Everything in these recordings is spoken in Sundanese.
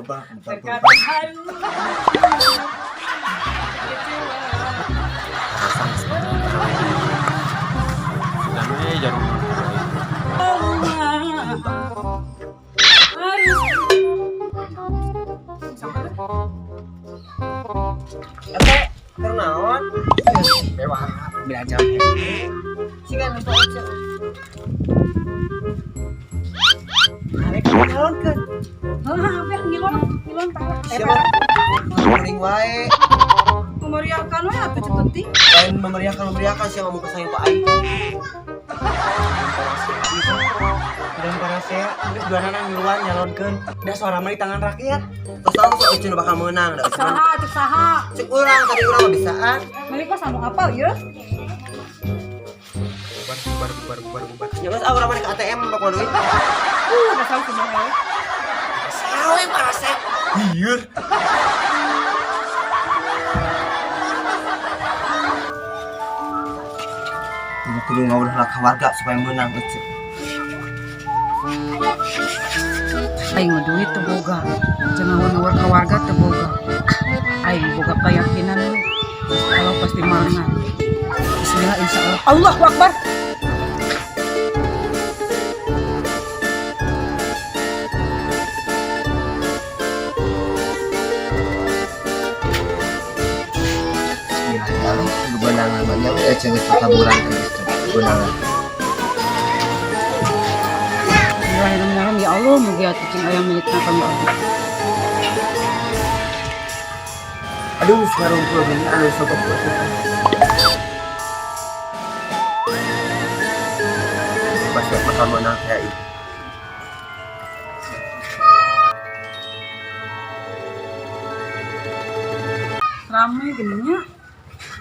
Bubar, bubar, Berkata bubar. Haru. Sudah we jarum. Harus. Siapa tuh? Ete, keur naon? Mewah, belajar. Siga nu aja. Arek nyalonkeun. Hah, apa yang ngilon? Ngilon Pak. Siapa? Kuring wae. Memeriahkan we atuh cepeting. Lain memeriahkan memeriahkan siapa mau kesayang Pak Aing. Dan para saya, geus dua nana ngiluan nyalonkeun. Da suara mah di tangan rakyat. Terus tahu si Ucun bakal menang dah. Saha, cek saha. Cek urang tadi urang mah bisaan. Milik mah sama apa ya? Bubar, bubar, bubar, bubar, bubar. Ya geus ah urang mah ke ATM bakal duit. Udah tahu semua ya. Sawe para saya. Liur. Ini kudu ngawur ka warga supaya menang Ucun. Aing mah duit teu boga. Jangan ngawur ka warga teu boga. Aing boga keyakinan we. Kalau pasti menang. Bismillah insyaallah. Allahu Akbar. Bismillahirrahmanirrahim. Kebenangan banyak ya cenah kekaburan geus kebenangan. Bismillahirrahmanirrahim. Ya Allah, mugi atuh cing aya milikna kami abdi. Aduh, sekarang gua gini anu sok pasti bakal menang kayak itu. Rame geuning.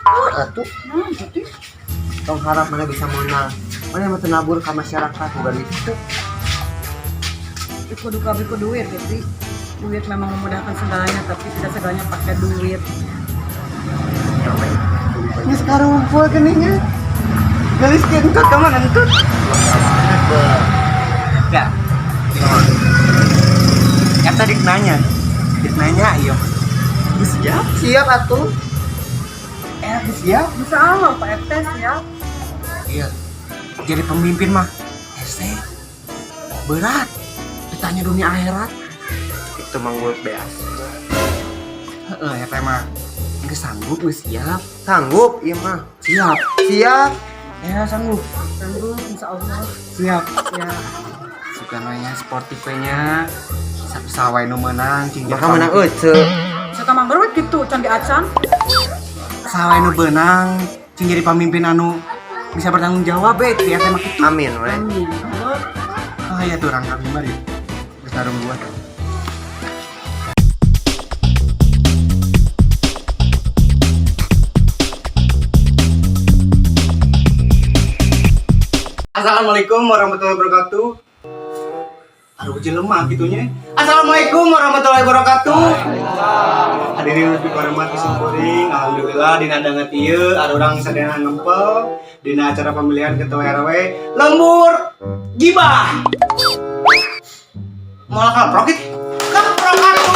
Atuh, Nah, jadi tong harap mana bisa menang. Mana yang mau nabur ke masyarakat bukan itu. Kudu kabeh ku duit, jadi duit memang memudahkan segalanya, tapi tidak segalanya pakai duit. Ini sekarang ngumpul keningnya. Gelis kentut kamu kentut. Ya. Eta dik nanya. Dik nanya iyo. Geus siap? Siap atuh. Eh, geus siap. Insya Allah Pak RT siap. Iya. Jadi pemimpin mah hese. Berat. Ditanya dunia akhirat. Itu mah gue beas. Heeh, eta mah geus sanggup, geus siap. Sanggup, iya mah. Siap. Siap. Ya, sanggup. Sanggup, insya Allah. Siap. Ya. Suka nanya sportif nya. Sawai nu meunang cing Bakal menang euceu. Suka mangger gitu, can di acan. Sawai nu beunang cing jadi pemimpin anu bisa bertanggung jawab be ti eta mah kitu. Amin we. Amin. Ah ya tuh orang kami mari. Geus tarung gua. Assalamualaikum warahmatullahi wabarakatuh. Aduh jelema gitunya. Assalamualaikum warahmatullahi wabarakatuh. Hadirin lebih hormat kuring, alhamdulillah dina danget ieu arurang sadayana ngempel dina acara pemilihan ketua RW Lembur Gibah. Moal kaprok itu. Kaprok atuh.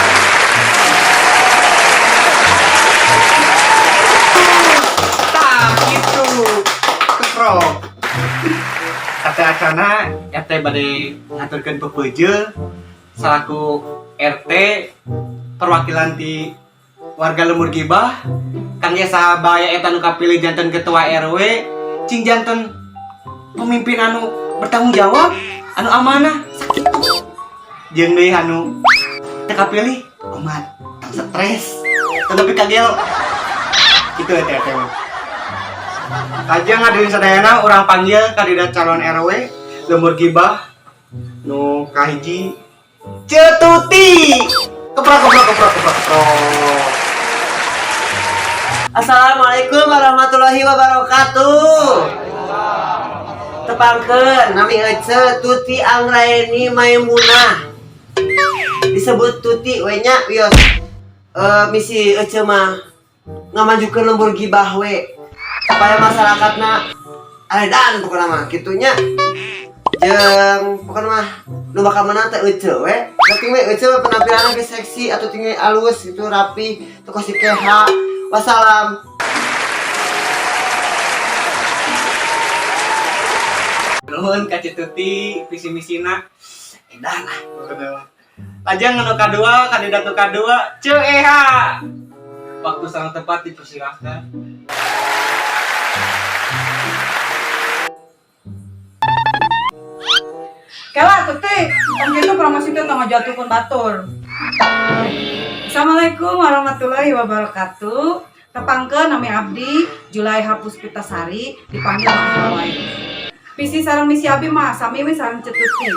Tah gitu. Keprok. Kata acana RT bade ngaturkeun pepeje selaku RT perwakilan ti warga Lembur Gibah kang saha bae eta nu kapilih janten ketua RW cing janten pemimpin anu bertanggung jawab anu amanah sakitu jeung deui anu teu kapilih omat tong stres teu nepi ka gelo kitu eta RT mah. Lajeng hadirin sadayana urang panggil kandidat calon RW Lembur Gibah nu kahiji Cetuti. Keprok keprok keprok keprok keprok. Assalamualaikum warahmatullahi wabarakatuh. Tepangkeun nami Ece Tuti Anggraeni Maimunah. Disebut Tuti we nya wios. Misi Ece mah ngamajukeun Lembur Gibah we supaya masyarakatna aredan pokokna mah kitunya. Jeung pokona mah nu bakal menang teh Ece we. Penting we Ece we penampilanna ge seksi atau tinggi alus gitu rapi teu si keha. Wassalam. Nuhun ka Ceu Tuti visi misina. Edan lah pokona mah. Lajeng anu kadua, kandidat nu kadua, Ceu Eha. Waktu sangat tepat dipersilahkan. Kela Tuti, tong kitu promosi teh tong ngajatuhkeun batur. Assalamualaikum warahmatullahi wabarakatuh. Tepangkeun nami abdi Julaiha Puspitasari dipanggil Mak wae. Visi sareng misi abi mah sami we sareng Ceu Tuti.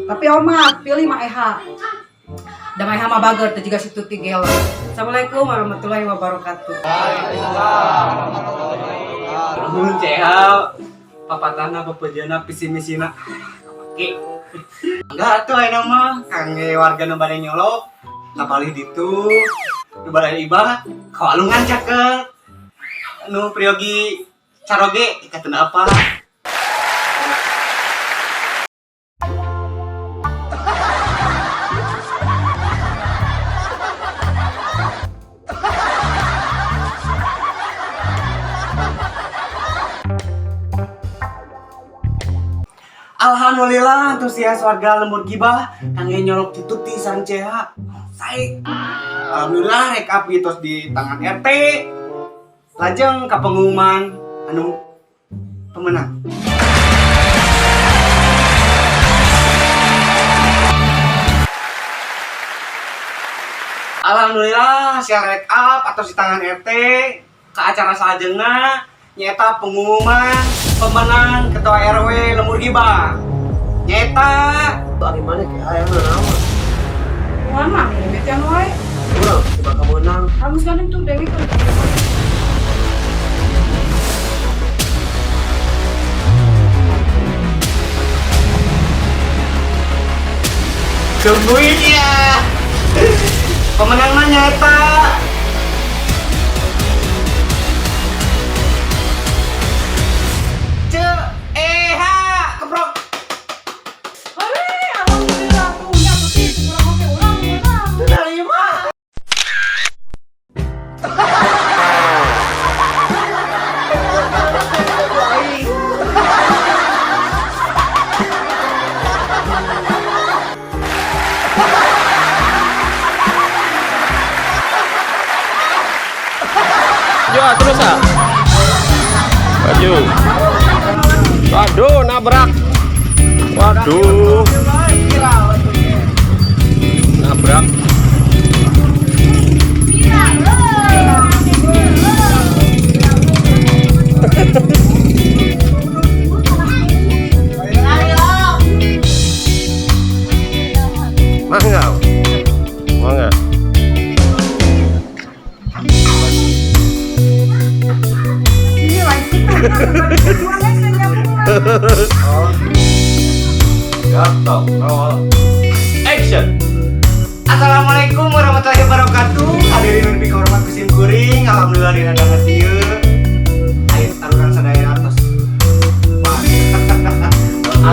Tapi omat pilih Mak Eha. Da Mak Eha mah bager teu jiga si Tuti gelo. Assalamualaikum warahmatullahi wabarakatuh. Nuhun Ceu Eha, papatahna pepejeuna visi misina. Oke. Enggak atuh ayeuna mah kangge warga nu bade nyolok kapalih ditu nu bade ibah ka walungan caket nu priyogi caroge ikateun apa. Alhamdulillah antusias warga lembur gibah kangge nyolok Ceu Tuti sareng Ceu Eha. Sae. Alhamdulillah rekap tos di tangan RT. Lajeng ka pengumuman anu pemenang. Alhamdulillah hasil rekap atau di tangan RT ke acara salajengna nyaeta pengumuman pemenang ketua RW Lembur Gibah. Nyaeta Ari mana ke aya naon? Wah, mah mimitian wae. Urang bakal menang. Kamu sekarang tuh Dewi kan. Tungguin ya. Pemenang mah nyaeta Ceu Eha keprok. Hei, alhamdulillah tuh nya Tuti kurang oke urang menang. Terima. Maju ah, terus ah. Maju. Waduh, nabrak. Waduh. Nabrak. Mangga. Mangga. Ini lain gitu. Gatok, roll. Action. Assalamualaikum warahmatullahi wabarakatuh. Hadirin lebih hormat kusim kuring. Alhamdulillah dina